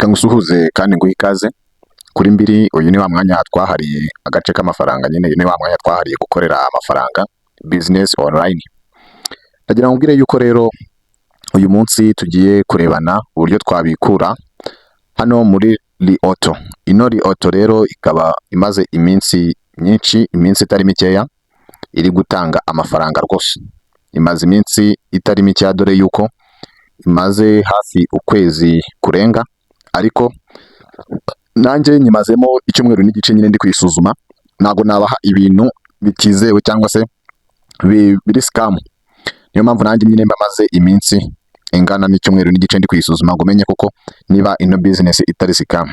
Reka ngusuhuze kandi nguhe ikaze kuri mbiri. Uyu ni wa mwanya twahariye agace k'amafaranga nyine, uyu ni wa mwanya twahariye gukorera amafaranga, business online. Ndagira ngo nkubwire yuko rero uyu munsi tugiye kurebana uburyo twabikura hano muri Li Auto. Ino Li Auto rero ikaba imaze iminsi myinshi, iminsi itari mikeya iri gutanga amafaranga rwose. Imaze iminsi itari mikeya, dore yuko imaze hafi ukwezi kurenga, ariko nanjye nyimazemo icyumweru n'igice nyine ndi kuyisuzuma. Ntabwo nabaha ibintu bitizewe cyangwa se biri scam. Niyo mpamvu nanjye nyine mba maze iminsi ingana n'icyumweru n'igice ndi kuyisuzuma ngo menye koko niba ino business itari scam.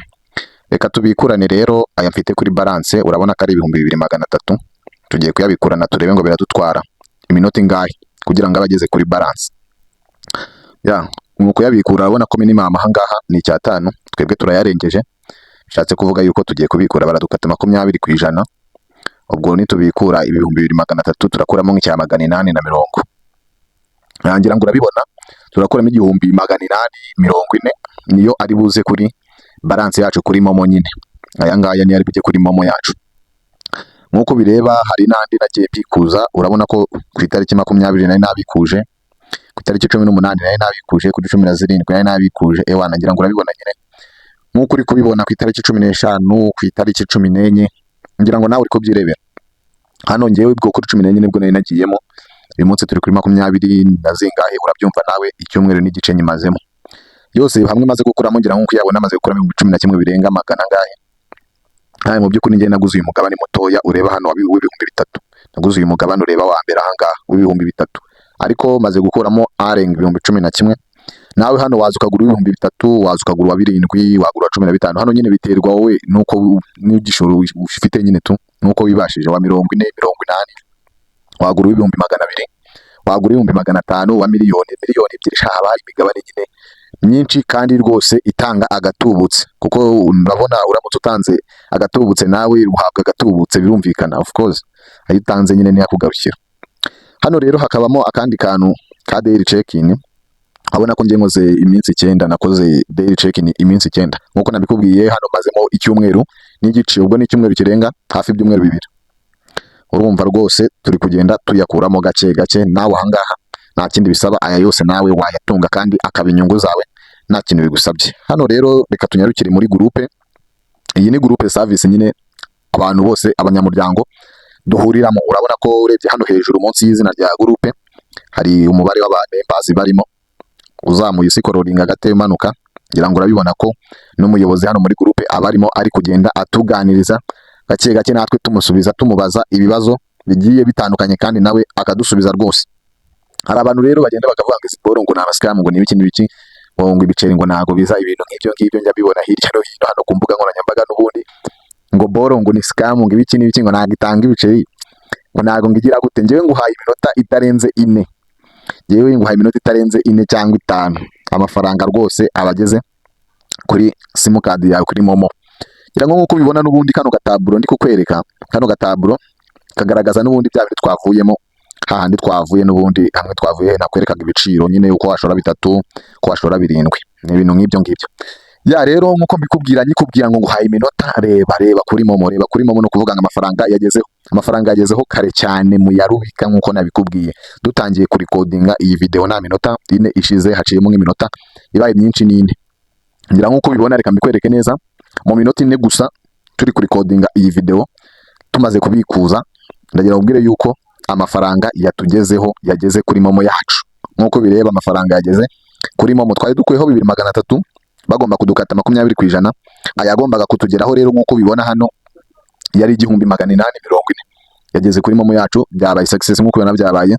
Reka tubikurane rero aya mfite kuri balance, urabona ko ari 2300. Tugiye kuyabikurana turebe ngo biradutwara iminota ingahe kugira ngo abe ageze kuri balance. Ya, mu kuyabikura urabona ko minimum aha ngaha ni 5, twebwe turayarengeje. Bishatse kuvuga yuko tugiye kubikura baradukata 20%. Ubwo nitubikura 2300 turakuramo nk'icya 840. Ngira ngo urabibona, turakuramo 1840, niyo ari buze kuri balance yacu kuri MoMo nyine. Aya ngaya niyo ari bujye kuri MoMo yacu. Nk'uko bireba hari n'andi nagiye mbikuza, urabona ko ku itariki 20 nari nabikuje, ku itariki 18 nari nabikuje, kuri 17 nari nabikuje, ewana ngira ngo urabibona nyine. Nk'uko uri kubibona ku itariki 15, ku itariki 14, ngira ngo nawe uri kubyirebera. Hano ngewe ubwo kuri 14 nibwo nari nagiyemo, uyu munsi turi kuri 20 na zingahe, urabyumva nawe, icyumweru n'igice nyimazemo. Yose hamwe maze gukuramo, ngira ngo nk'uko uyabona, maze gukuramo 11,000 birenga magana angahe. Nawe mu by'ukuri njye naguze uyu mugabane mutoya ureba hano w'3000. Naguze uyu mugabane ureba wa mbere aha ngaha w'3000. Ariko maze gukuramo arenga 11,000. Nawe hano waza ukagura 3000, waza ukagura uwa 7, wagura uwa 15. Hano nyine biterwa wowe nuko n'igishoro ufite nyine tu, nuko wibashije, wa 40, 80, wagura uw'200,000, wagura 500,000, wa miliyoni, miliyoni 2. Sha, haba hari imigabane nyine myinshi kandi rwose itanga agatubutse, kuko urabona uramutse utanze agatubutse nawe uhabwa agatubutse, birumvikana. Of course ayo utanze nyine niyo akugarukira. Hano rero hakabamo akandi kantu ka daily check-in. Urabona ko njye nkoze iminsi 9, nakoze daily check-in iminsi 9. Nkuko nabikubwiye, hano mazemo icyumweru n'igice, ubwo ni icyumweru kirenga hafi ibyumweru 2. Urumva rwose turi kugenda tuyakuramo gake gake. Nawe ahangaha nta kindi bisaba, aya yose nawe wayatunga kandi akaba inyungu zawe, nta kintu bigusabye. Hano rero reka tunyarukire muri groupe. Iyi ni groupe service nyine, abantu bose abanyamuryango duhuriramo. Urabona ko urebye hano hejuru munsi y'izina rya groupe hari umubare w'aba members barimo. Uzamuye uscrollinga gato umanuka, ngira ngo urabibona ko n'umuyobozi hano muri groupe aba arimo, ari kugenda atuganiriza gake gake, natwe tumusubiza, tumubaza ibibazo bigiye bitandukanye kandi nawe akadusubiza rwose. Hari abantu rero bagenda bakavuga ngo izi boro ngo ni amascam, ngo ni ibiki n'ibiki, ngo ibiceri ngo ntago biza, ibintu nk'ibyo ngibyo njya mbibona hirya no hino hano ku mbuga nkoranyambaga n'ubundi, ngo boro ngo ni scam, ngo ibiki n'ibiki, ngo ntago itanga ibiceri, ngo ntago ngo igira gute. Njyewe nguhaye iminota itarenze 4, njyewe nguhaye iminota itarenze 4 cyangwa 5, amafaranga rwose aba ageze kuri simukadi yawe kuri MoMo. Ngira ngo nk'uko ubibona n'ubundi kano gataburo ndi kukwereka, kano gataburo kagaragaza n'ubundi bya bindi twavuyemo, hahandi twavuye n'ubundi, hamwe twavuye nakwerekaga ibiciro nyine, uko washora 3, uko washora 7, ni ibintu nk'ibyo ngibyo. Ya rero nk'uko mbikubwira, nyikubwira ngo nguhaye iminota, reba, reba kuri MoMo, reba kuri MoMo. No kuvuga ngo amafaranga yagezeho, amafaranga yagezeho kare cyane muyarubika. Nk'uko nabikubwiye dutangiye kurecordinga iyi video, nta minota 4 ishize, haciyemo nk'iminota ibaye myinshi n'ine. Ngira nk'uko ubibona, reka mbikwereke neza, mu minota 4 gusa turi kurecordinga iyi video tumaze kubikuza, ndagira ngo ubwire yuko amafaranga yatugezeho, yageze kuri MoMo yacu. Nk'uko bireba, amafaranga yageze kuri MoMo. Twari dukuyeho 2300, bagomba kudukata 20%. Ayagombaga kutugeraho rero nk'uko ubibona hano yari 1840, yageze kuri MoMo yacu, byabaye success. Nk'uko ubibona byabaye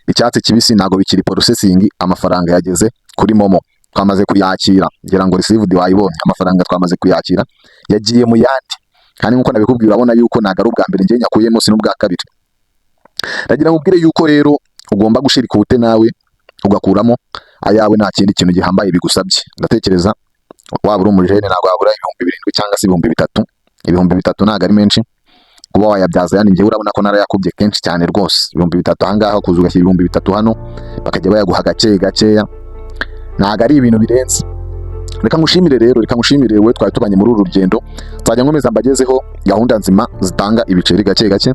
icyatsi kibisi, ntabwo bikiri processing, amafaranga yageze kuri MoMo, twamaze kuyakira. Ngira ngo received wayibonye, amafaranga twamaze kuyakira, yagiye mu yandi. Kandi nk'uko nabikubwiye, urabona yuko ntabwo ari ubwa mbere njye nyakuyemo, si n'ubwa kabiri. Ndagira ngo ubwire yuko rero ugomba gushirika ubute nawe ugakuramo ayawe, nta kindi kintu gihambaye bigusabye. Ndatekereza waba uri umujene ntabwo wabura 7000 cyangwa se 3000. 3000 ntabwo ari menshi kuba wayabyaza. Yani njyewe urabona ko narayakubye kenshi cyane rwose. 3000 ahangaha, kuza ugashyira 3000 hano bakajya bayaguha gake gakeya, ntabwo ari ibintu birenze. Reka ngushimire rero, reka ngushimire wowe twari tubanye muri uru rugendo. Nzajya nkomeza mbagezeho gahunda nzima zitanga ibiceri gake gake.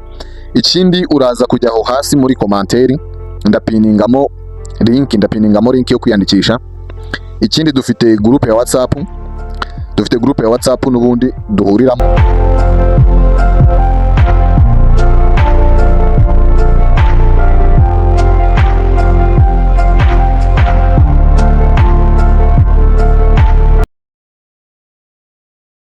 Ikindi, uraza kujya aho hasi muri commentaire, ndapiningamo link yo kwiyandikisha. Ikindi, dufite groupe ya WhatsApp, dufite groupe ya WhatsApp n'ubundi duhuriramo.